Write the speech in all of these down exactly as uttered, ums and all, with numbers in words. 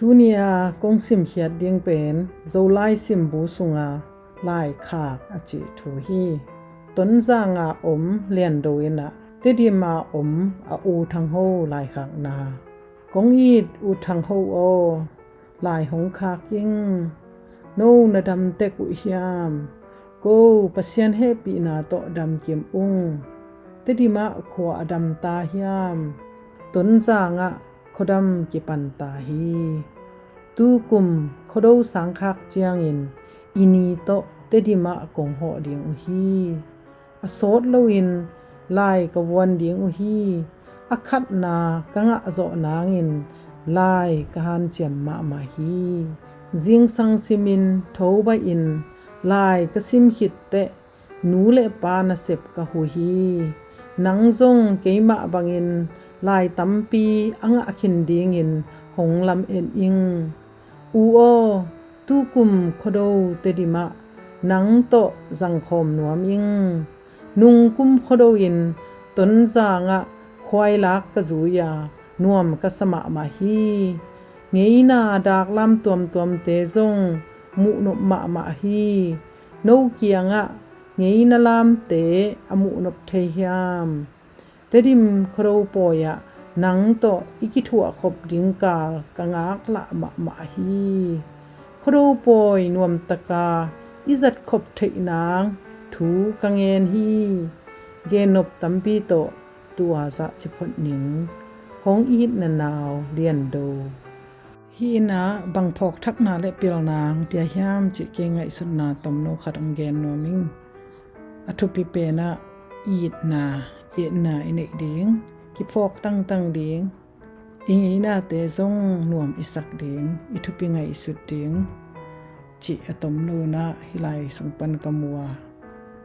Tuni-a kong simkhiat ding pen Zolai simbu sunga laikhak a cih thu hi. Tonzang a om Liando in ah Tedim a om a U Thang Ho laikhakna. Kong it U Thang Ho aw, lai hong khak ing. No na dam tek uh hiam? Ko Pasian hehpihna tawh damkim ung. Tedim ah khua a dam ta hiam? Tonzang ah khuadam kipan ta hi. Tukum Khuado sang khak ciangin i ni tawh Tedim ah kong hawh ding uh hi. A sawt loin lai ka vuan ding uh hi. A khatna ka ngah zawh nangin lai ka hanciam mahmah hi. Zingsang simin tho baihin lai ka sim khit teh nu le pa nasep ka huh hi. Nang zong keimah bangin lai tampi a ngah khin dingin hong lamen ing. U aw, tukum Khuado Tedim ah nang tawh zangkhawm nuam ing. Nungkum Khuado in Tonzang ah khuailak ka zui a, nuam ka sa mahmah hi. Ngeina daklam tuamtuamte zong muhnop mahmah hi. No kiangah ngeina lamte a muhnop thei hiam? Tedim Khuado pawi ah nang tawh i kithuahkhop ding kal ka ngaklah mahmah hi. Khuado pawi nuamtaka i zatkhop theih nang thu ka ngen hi. Gennop tampi tawh tua zah ci phot ning. Hong itna nau Liando. Hih in ah bang phawkthakna le pilna hong pia hiam cih kei ngaihsutna tomno khat hong gen nuam ing. A thupi pen ah itna, itna i neih ding, kiphawk tangtang ding, i ngeinate zong nuam i sak ding, i thupi ngaihsut ding cih a tomno in ah hih lai sung pan ka mu a.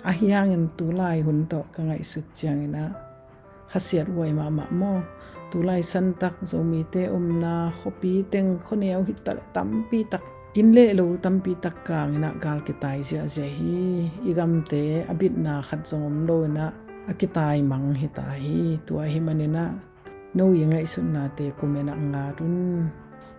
Ahi hangin tulai hun tawh ka ngaihsut ciangin ah khasiat huai mahmah maw? Tulai santak Zomite omna khuapi teng khuaneu hi taleh tampi tak, inn le lo tampi tak kangin ah gal kitai ziahziah hi. I gamte a bitna khat zong om lo in ah a kitai mang hi ta hi. Tua ahih manin ah no i ngaihsutnate comment ah ngat un.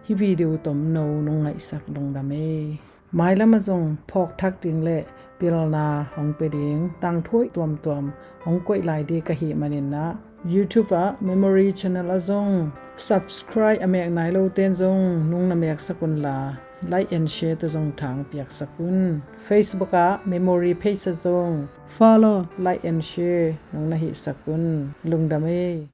Hih video tomno nong ngaihsak lungdam ei. Mailam ah zong phawkthak ding le pilna hong pia ding tangthu hoih tuamtuam hong koih lai ding ka hih manin ah YouTube ah Memory Channel ah zong subscribe a mek nai lote in zong nong na meksak unla, like and share tawh zong thang piaksak un. Facebook ah Memory Page ah zong follow, like and share nong na hihsak un. Lungdam ei.